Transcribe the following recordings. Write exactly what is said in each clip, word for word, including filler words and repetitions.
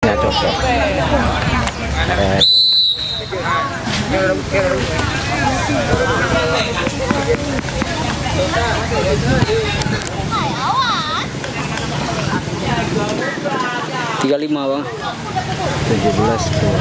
Ya, cocok. Tiga lima, Bang. Tujuh belas tuh.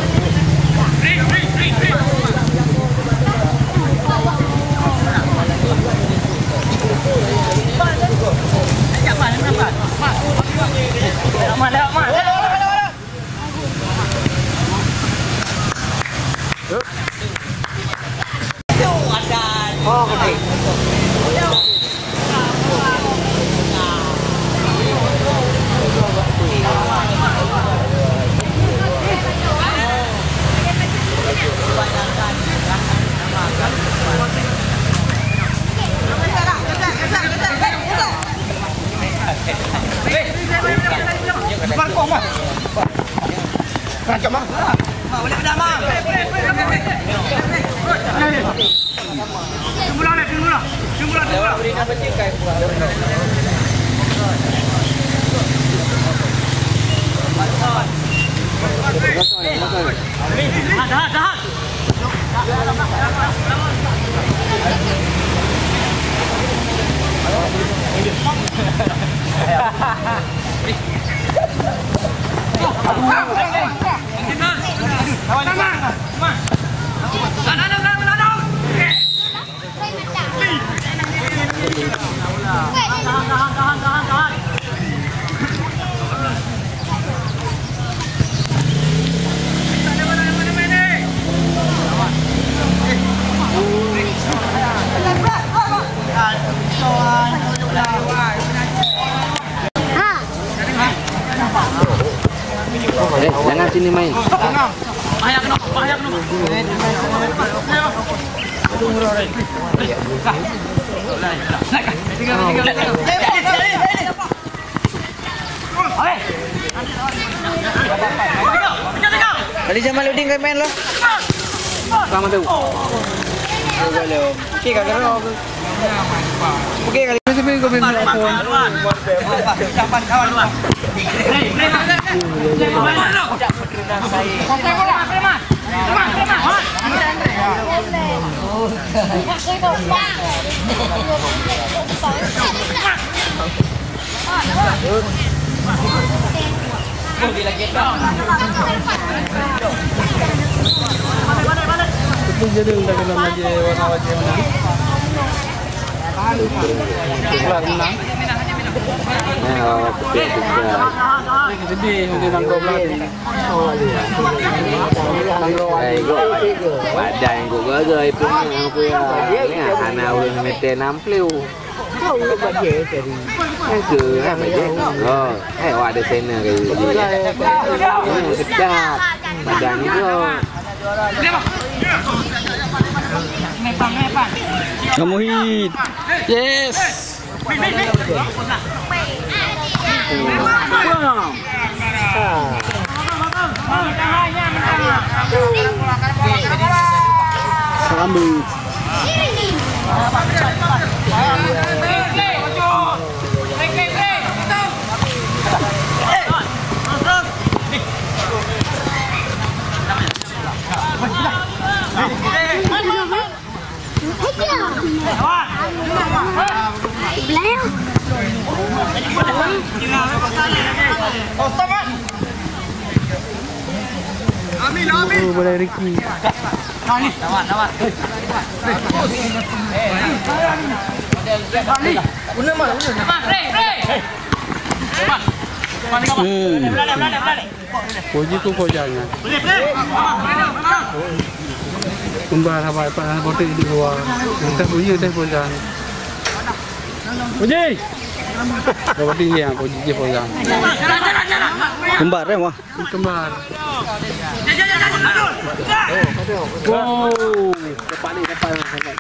Eh, jangan sini main. Kali Jamaluddin kau main lah. Sama tu. Okey, kau kena. Okey, kali. Siapa yang kau main aku? Itu jadi udah kena lagi warna wajah mana? Pulang menang. Nah, oh, betul juga. Sedih, mungkin nang dua belas. Eh, gua badan gua gagai pun apa ya. Ni hana ulun meter enam puluh. Itu kan badan. Oh, eh, wah, ada sana ke. Ini ketat. Badan gua. Kamu hit. Yes. Salam, Bang. Oh, boleh Ricky. Hmm. Puji ku Fauzan. Kembar sahabat Pak Botik di luar. Kita puji teh Fauzan. Puji. Botik ni yang puji je Fauzan. Kembar, eh, wah. Kembar. Wow. Dapat ni, dapat ni.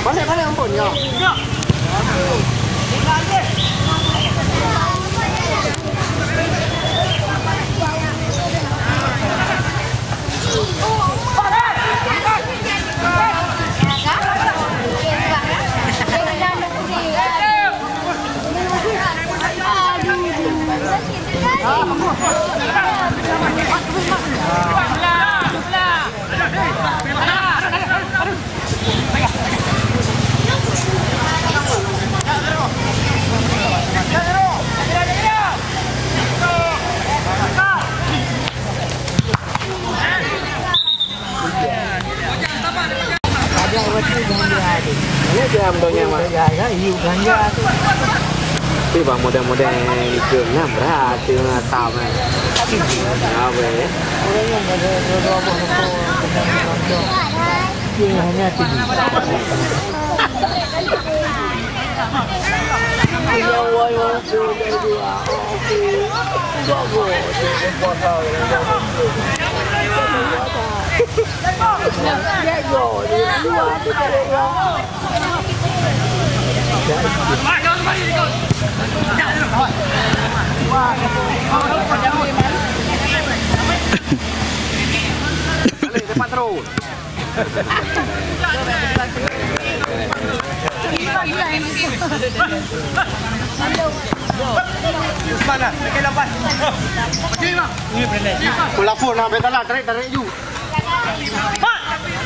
Balik, balik, ampun, ya. Ada waktu ganja tu. Mana jam tu nyaman? Ya, ya, you ganja tu. Tapi bang model-model itu enam berat tu enam tahun kan. Apa ya? Orang yang ada dua buah rokok dengan ganja. Dia hanya tidur. Balik, cepat terus. Pelafon nak betalah, tarik, tarik ju. Ya.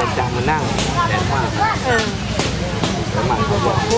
Yang dah menang, Denmark. Denmark.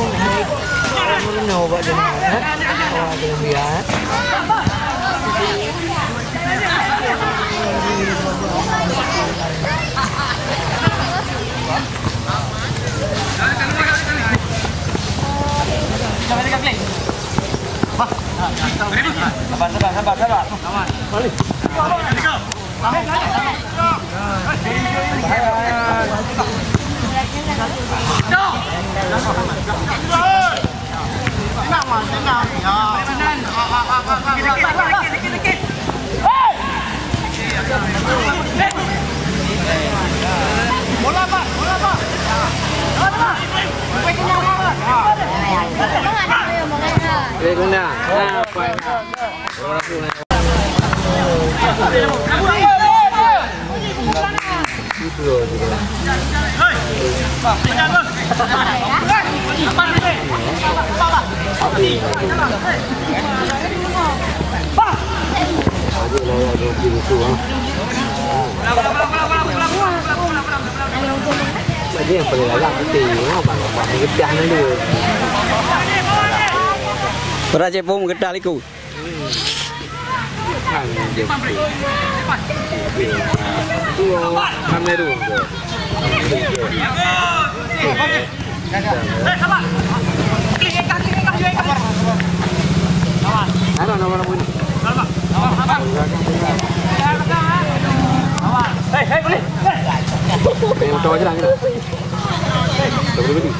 Jadi yang paling layak putih, ha, bang, bang, gedah dulu. Raja pun gedah liku. Kan dia putih. Dua, Kamerun tu. Ada nama nama bunyi. Yang motor aja lah, kita. Tak boleh beli.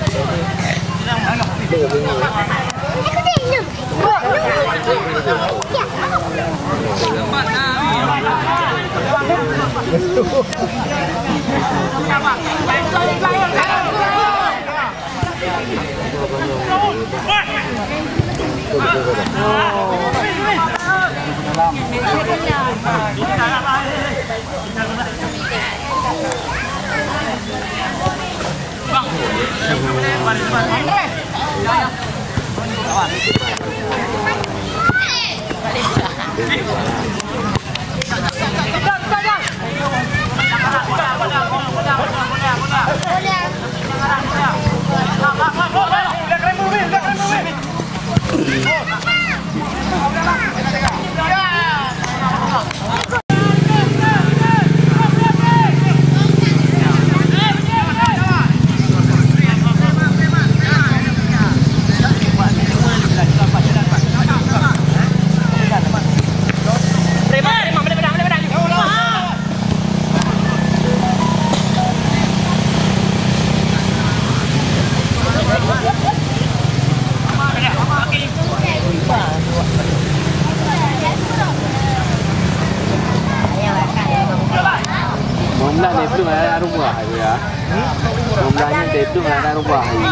Mumlah ni belum ada rubah ya. Mumlah ni belum ada rubah ya.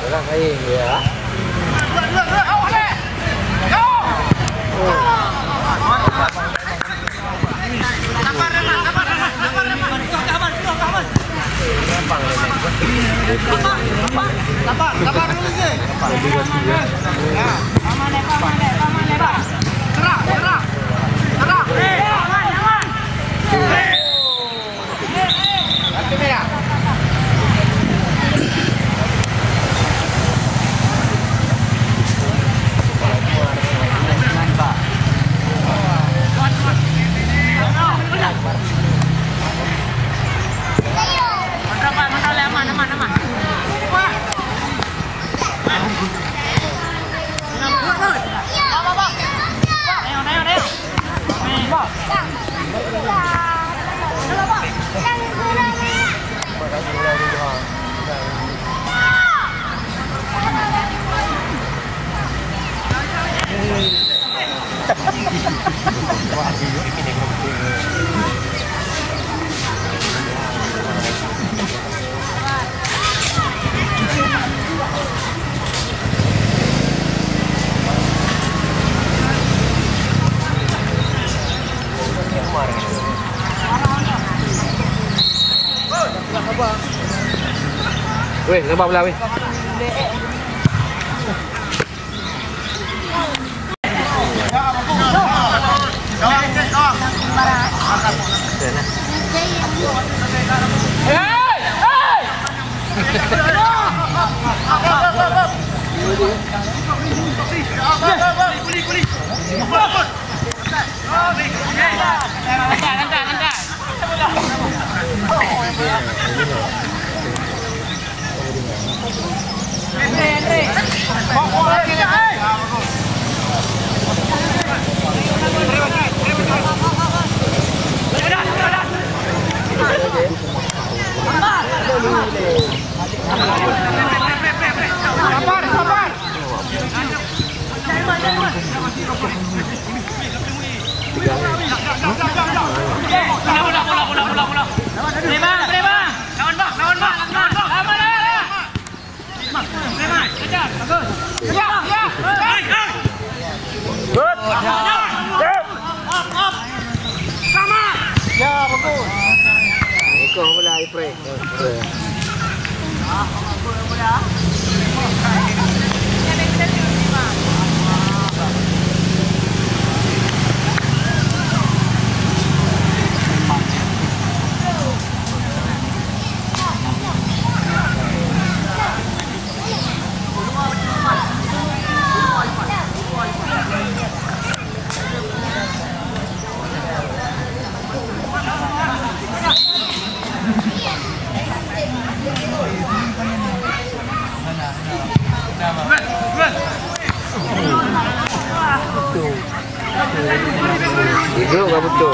Orang lain dia. Weh, sabar pula weh. Ikong bola, Ifrek. Itu nggak betul.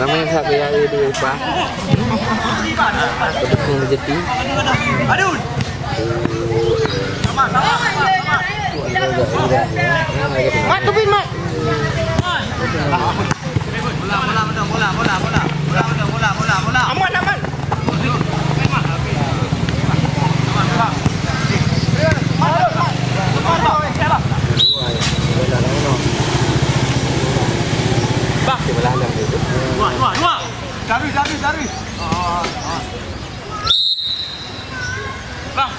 Ramai sangat gaya dia, dia, Pak. Betul rezeki. Mat, tubin, Mat. Aman, aman. Bah. Dua, dua, dua. Dari, dari, dari. Bang.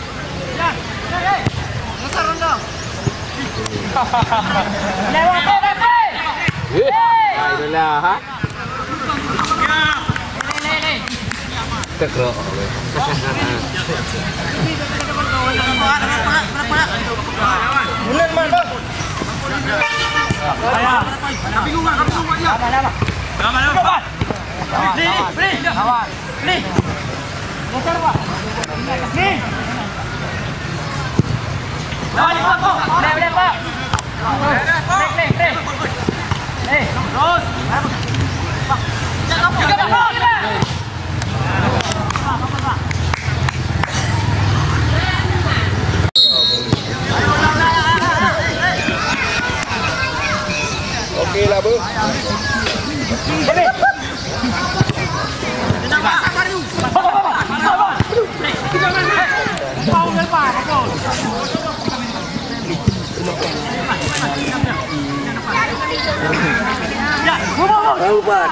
Besar rendang. Lewat, eh, Pepe. Eh, ayolah, ha? Oke lah, Bu. Tahu, Pak.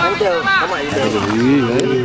Udah, sama aja. Sama aja.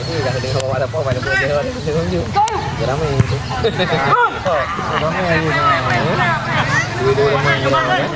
Jadi dah dengar awak lapor, pada boleh jawab. Dia ramai tu. Ramai hari ni. Dua-dua ramai ni.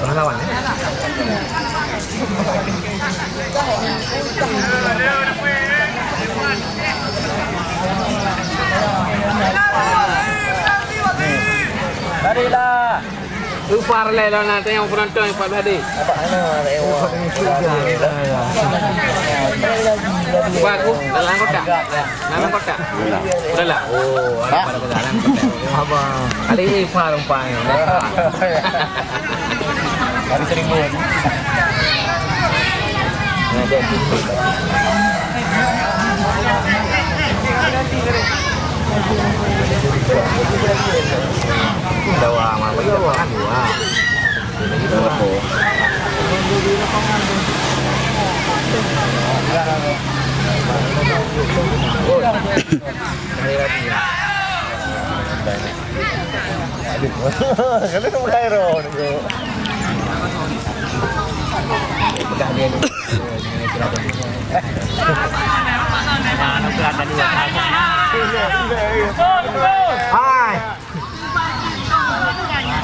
Pengalaman, eh? Larilah. Upah lé lôn na tengok penonton empat belas hari. Apa hana tengok? Upah aku dalam kotak. Dalam kotak. Udahlah. Oh, ada pada dalam kotak. Abang. Kali ni upah lompat ni. Hari Tribun. Aduh, kalau bukan Aaron tu. Pegang dia ni. Hai.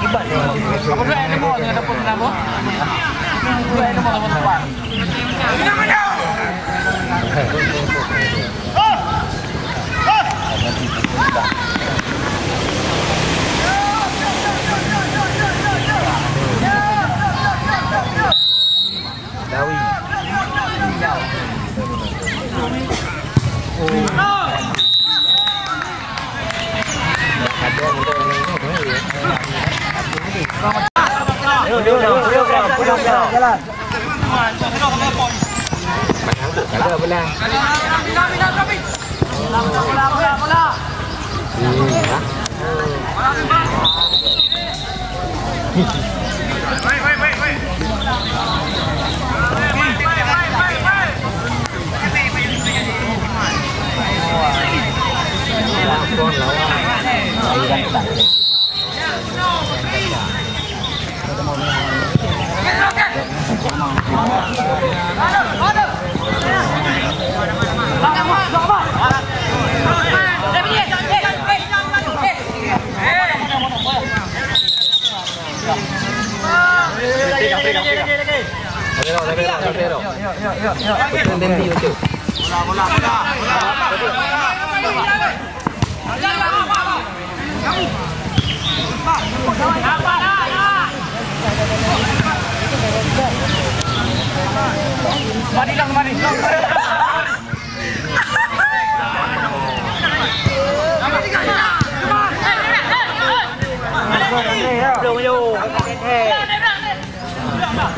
Apa tu yang dia mau, dia dapat berapa? Dua yang mau dapat berapa?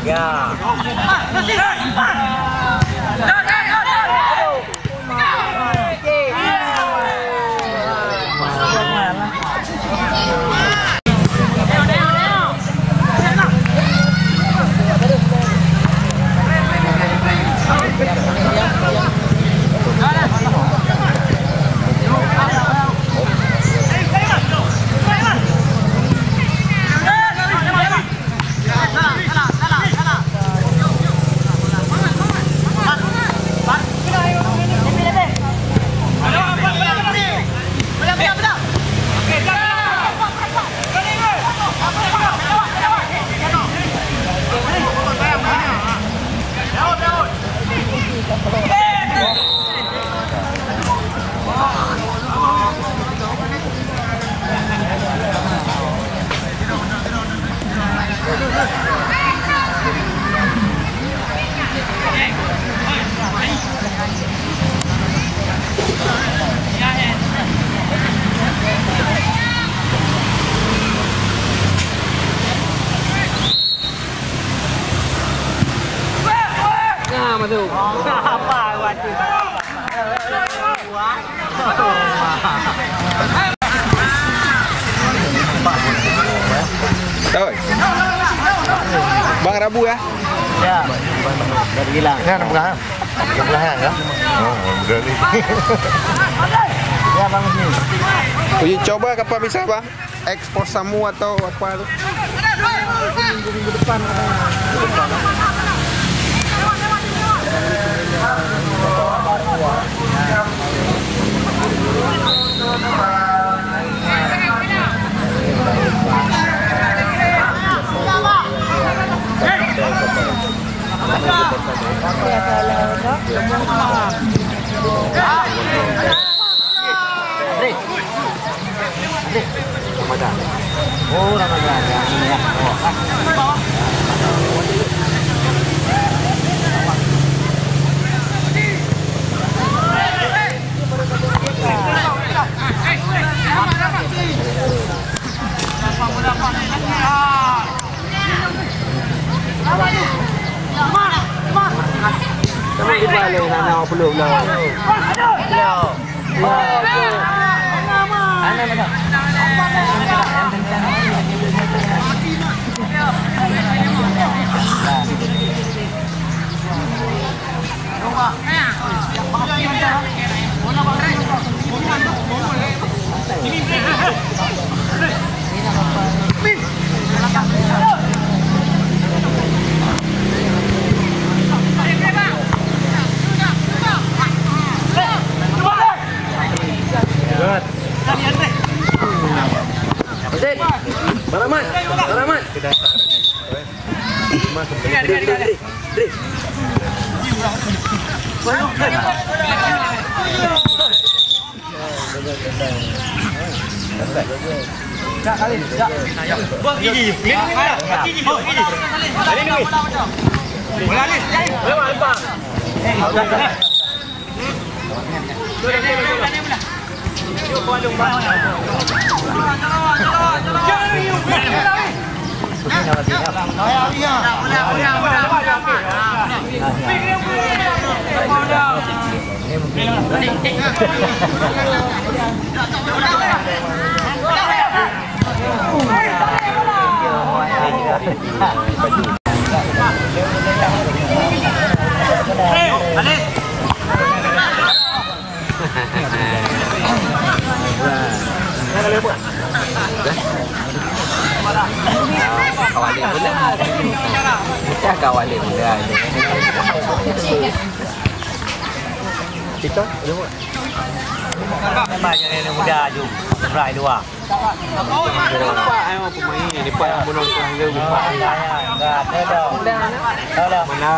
Ya. Nah, masuk. Apa waktu? Oi. Bang Rabu ya? Ya. Dari Gilang. Kan bukan? Tiga belas ya? Oh, berani. Ya, Bang Husni. Uji coba kapal bisa, Bang? Ekspos samu atau apa tu? Minggu-minggu depan katanya. Ramadan. Oh, Ramadan. Ya, ini ya. Oh, ah. Kamu di balik nak, nak puluh belah. Good. Baraman. Baraman. Kawali muda. Kita, ada buat? Nampak je anak muda tu, sebelah dua. Nampak, eh, pemain. Nampak yang bunuh tu, dia nampak. Mana?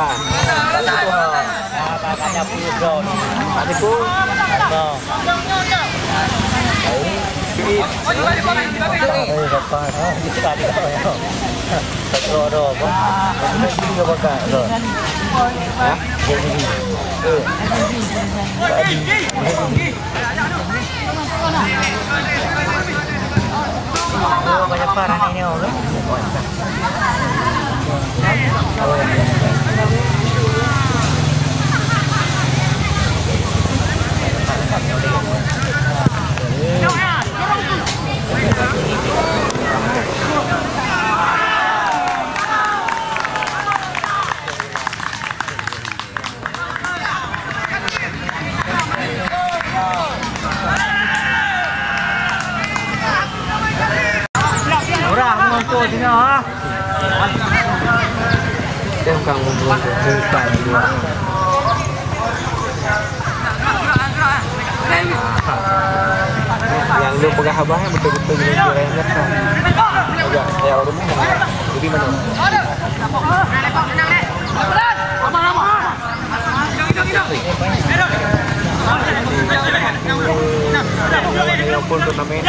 Murah menonton tengok, ha. Dia bukan menonton, bukan dua. Yang lu peugah abah, betul-betul menonton orang yang datang. Agak, ya, orang rumah. Jadi mana? Walaupun turnamen,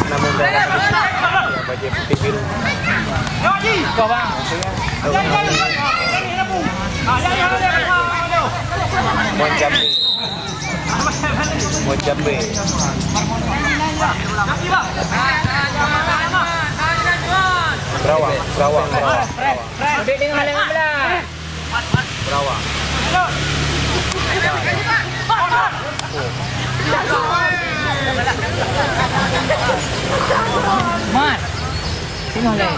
namun dalam baju putih biru. Muan Jambi. Muan Jambi. Berawang, berawang, berawang. Berawang. Mat. Sini leh.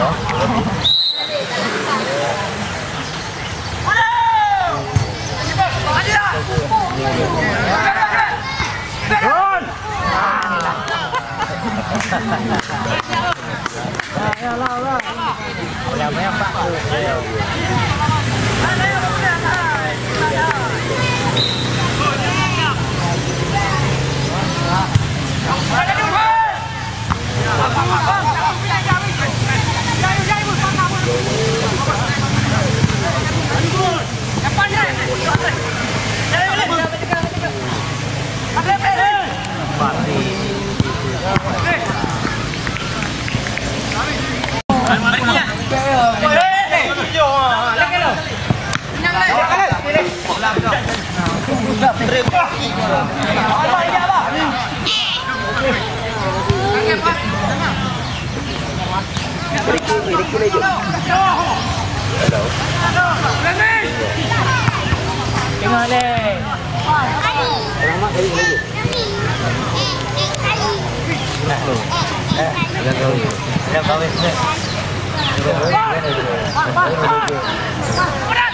Tengok ni.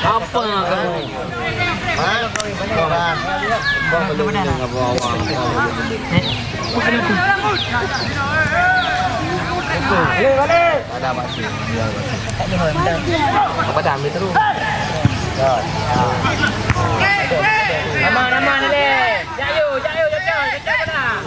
Apa kamu? Ha? Bang, bang, bang, bang, bang. Ada masih. Apa dah ambil terus? Aman, aman, Lele. Jauh, jauh, jauh, jauh, jauh dah.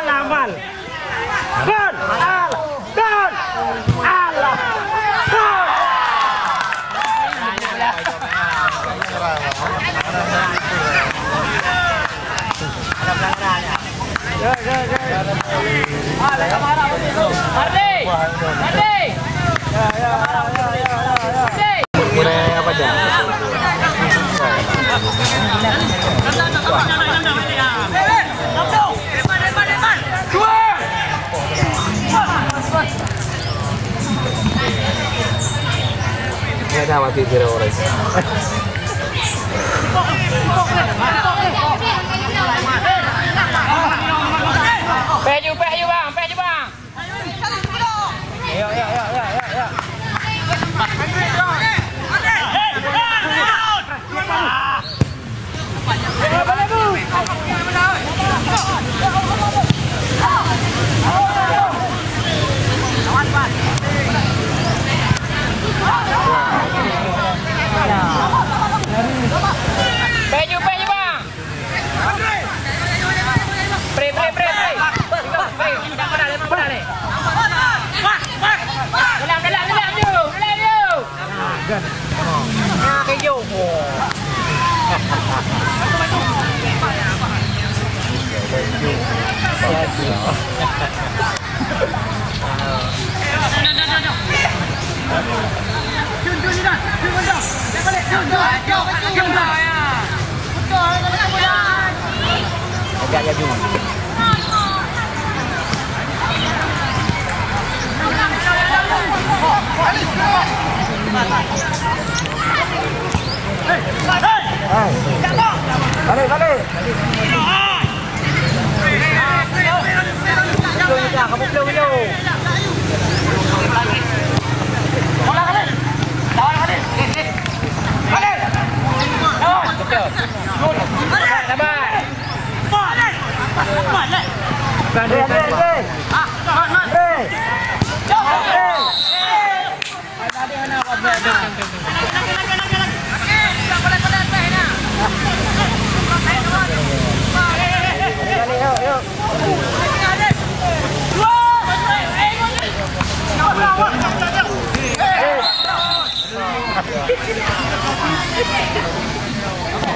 Alaman. Gol! Al-, gol! Alah! Gol! Mardi! Mardi! Mardi! Ini ada mati zero orang. Peh ju, peh ju, bang, peh ju, bang. Agak laju. Balik, balik.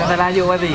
Kita lanjut, Wabi.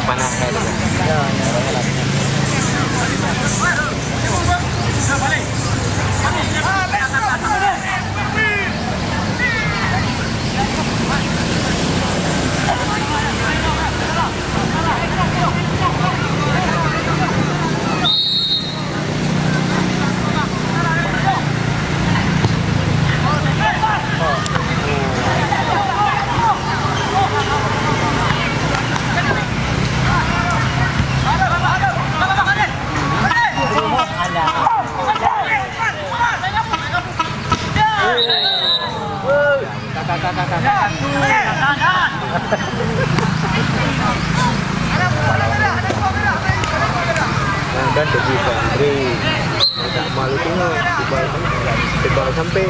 Panas kan? Dan jadi santri. Tak malu tengok. Tiba, tiba sampai.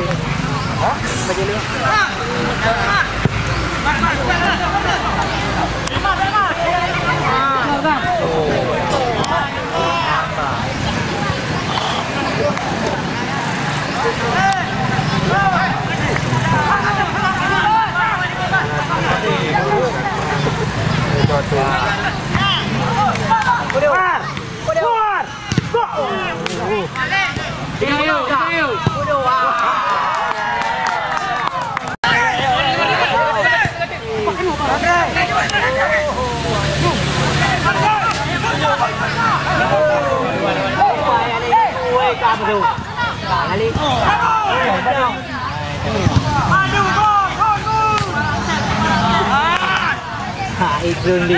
Ha, itu ni.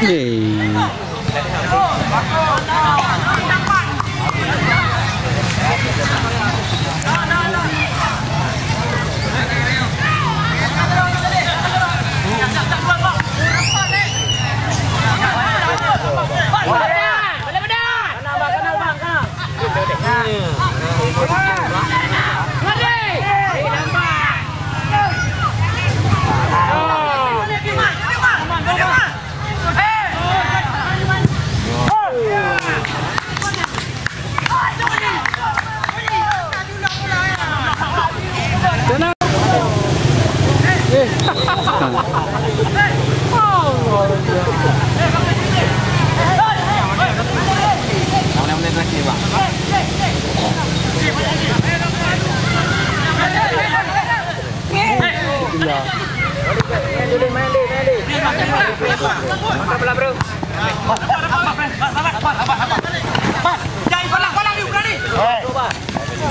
Yeay.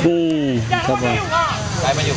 Hmm, sabar.